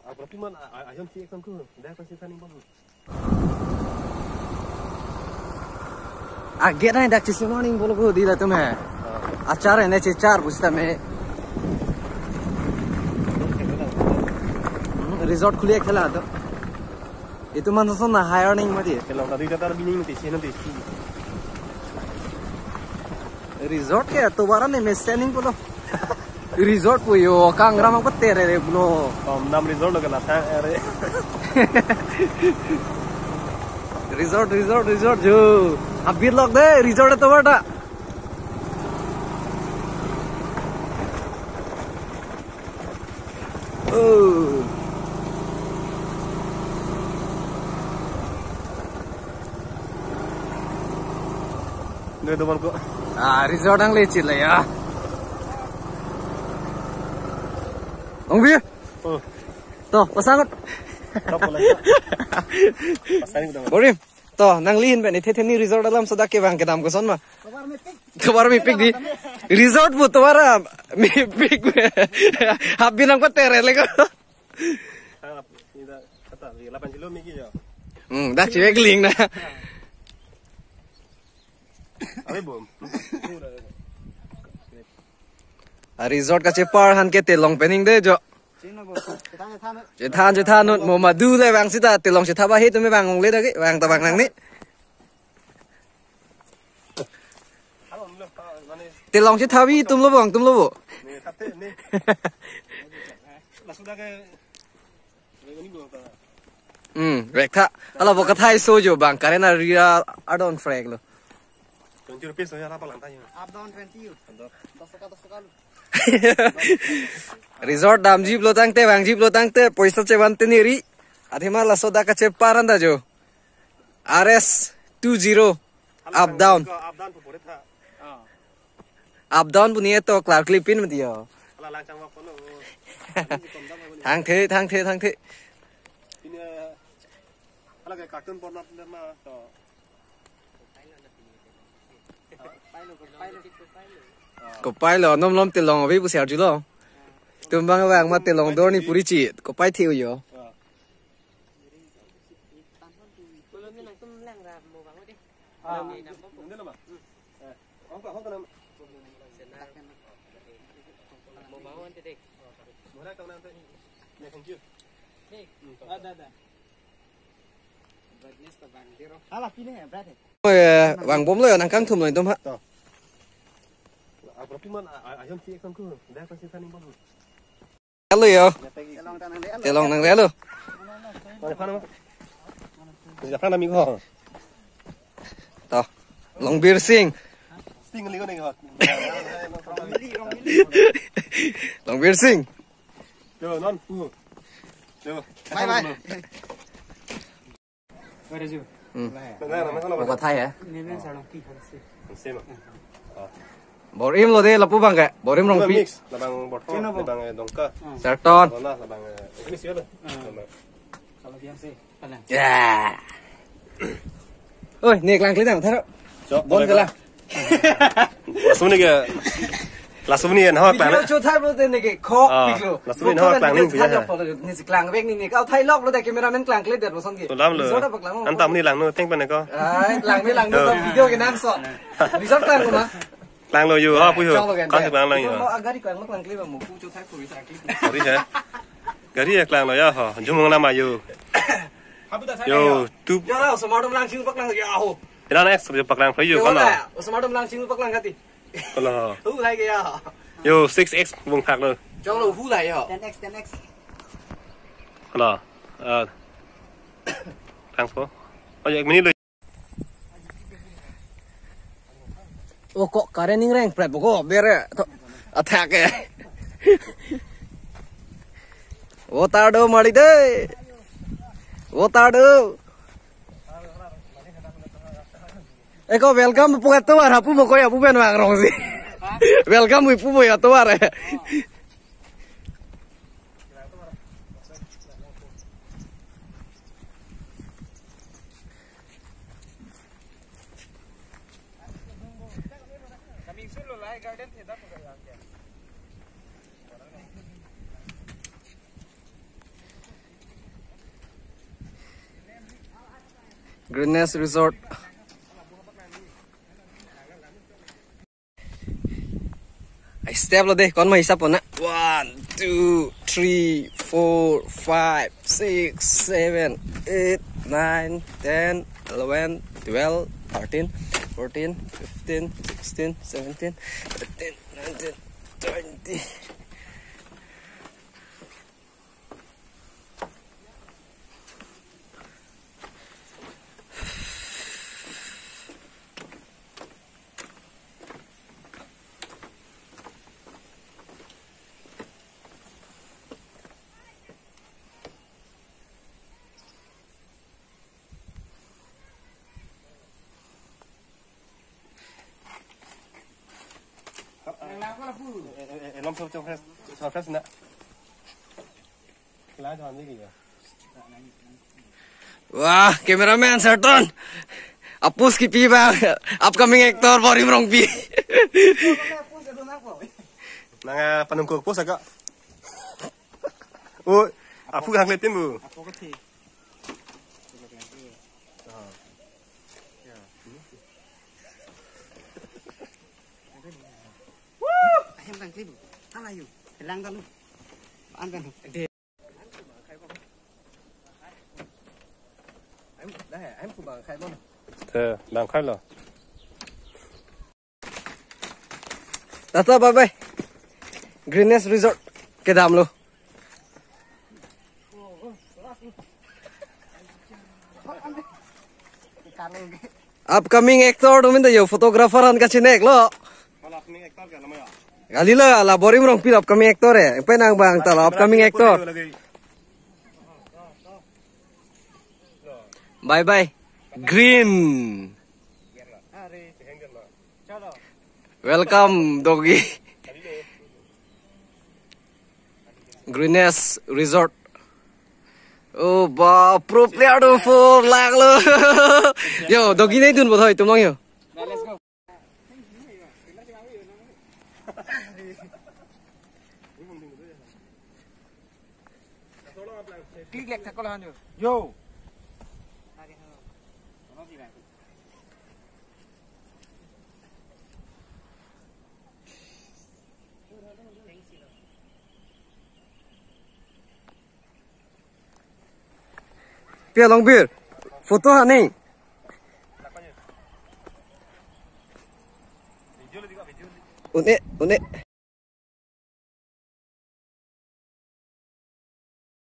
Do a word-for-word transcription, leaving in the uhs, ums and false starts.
Apropi man a- a- ayon si ekam ku. Dak pasti tani bang. Aget nai dak chisi morning bolo ko di latum hai. Achar ene chechar pusita me. Hmm, resort khuli khela to. Itu man so na high earning mati. Kalau tadi kata bini nanti sih nanti. Resort ke tovar ne me standing pulo. Resort pu yo kangram ang patere re pulo. Om nam resort lo kala sa are. Resort, resort, resort jo. Habit lok de resort tovar ta. Oh. Dua double ko. Ah, resort ang lecit la ya. Ongbi? Oh. To, pasangot. Top ko lagi. Pasang ko. Borim. To, nangli hin pen, ithe theni resort alam soda ke bang kedam koson ma. Tovar mepik di. Resort bu tovar mepik. Habit nang patere le ko. Ah, ini dah kata, delapan kilo miki ya. Hmm, dak chivek ling na. Abe bom. A resort kachepar han ke telong pening de jo. Sino bo. Kita ne than. Chethan chethan nut mo madu le bang sita telong chetha ba he tum bang ong le dak bang ta bang nang ni. Telong chetha bi tum lo bang tum lo bo. Ni kate ni. Langsung dah ke. Ini bo ta. Hmm, rek tha. Ala bo kathai so jo bang karen a rira adon frek lo. Twenty rupees ya apa lang tayo. Up down twenty. Dos taka, dos taka lo. Resort damji pulo tangte, vangji pulo tangte, poisa chevan teniri. Athema laso dak kachepar anta jo. R S two zero. Up down. Up down pu pore tha. Ah. Up down pu ni eto klar klipin mati yo. Ala lang chang wak kono. Thangthe, thangthe, thangthe. Ini, eh, ala ke carton pornap ma to. Kopai lo, nom lom telong avi pusi arjulo. Tum bang bang ma telong dor ni puri chi, kopai thiu yo. Thank you. Ada, ada. Brightness ta bang dero. Hala pine bright. Eh, vang bom lo yo nangkang thum lo itum ha. To. Apropi man a- a- ayon si ekam ku. Dah pasti tani bom. Hello yo. Telong tanang le. Telong nang le lo. Mana mana. Siapa nama ko? To. Longbir Singh. Singh ligo nih ko. Longbir Singh. Yo non pu. Yo. Bye bye. Where is you? Hmm. Mana mana. Mo kathai ya. Ini nih sarong ki harus sih. Same. Borim lo de lapu bang ke. Borim rong pi. Mix, labang botol, labang, eh, dongka. Sarton. Labang, eh, ini sih ada. Kalau dia sih, palang. Ya. Oi, ne klangkli dam tharo. Chok, bon kala. Langsung ni ke. Langsung ni en hok klang. Video cho thai bro te ne ke khok. Ah, pik lo. Langsung ni hok klang ni ya. Ni si klang vek ni ni kau thai lok lo de cameraman klangkli det boson ke. To lam lo. Antam ni lang no teng pa ne ko. Ai, lang ni lang no video ke nang so. Resort klang lo ma. Klang lo yo, ha pu yo. Kang klang lo yo. Mo agari klang lo klangkli ba mo pu cho thai pu resort kli. Sorry ya. Gari ya klang lo ya ho. Jumong nama yo. Yo, tu. Ya, osomar atum lang sing paklang ya ho. Ira next, yo paklang phayo, yo, kono? Osomar atum lang sing paklang kati. Kono? Hu lai ke ya. Yo, six X bung thak lo. Chong lo hu lai yo. Ten X, ten X. Kono? Ah. Thanks po. Oh, ek minute lo. Oh, kok karen ning reng pret ko bere to attack eh. Votar do mari de. Votar do. Eko welcome pu katovar hapu mo ko ya pu ben wang rong si. Welcome wi pu mo ya tovar eh. Green Nest Resort. Ai step lo de, kon ma hisap na. One, two, three, four, five, six, seven, eight, nine, ten, eleven, twelve, thirteen, fourteen, fifteen, sixteen, seventeen, eighteen, nineteen, twenty. Wah, cameraman Sarton. Apus kipi ba, upcoming actor Borim Rongpi. Nang, eh, panungkuk pus agak. Oh, apu kang letin bu. Ahem kang klip. Ala yu. Telang kalu. An kan. Eh, bang khai lo. Tata, bye bye. Green Nest Resort kedam lo. Upcoming actor atum ta yo, photographer an kachinek lo. Kali la, la Borim Rongpi upcoming actor eh. Penang bang ta la upcoming actor. Bye bye. Green. Welcome, doggy. Green Nest Resort. Oh, ba, pro player do four lakh lo. Yo, doggy nai dun bothoi tumang yo. Klik lek thakol han yo. Yo. Pia Longbir. Photo ha ni. Une, une.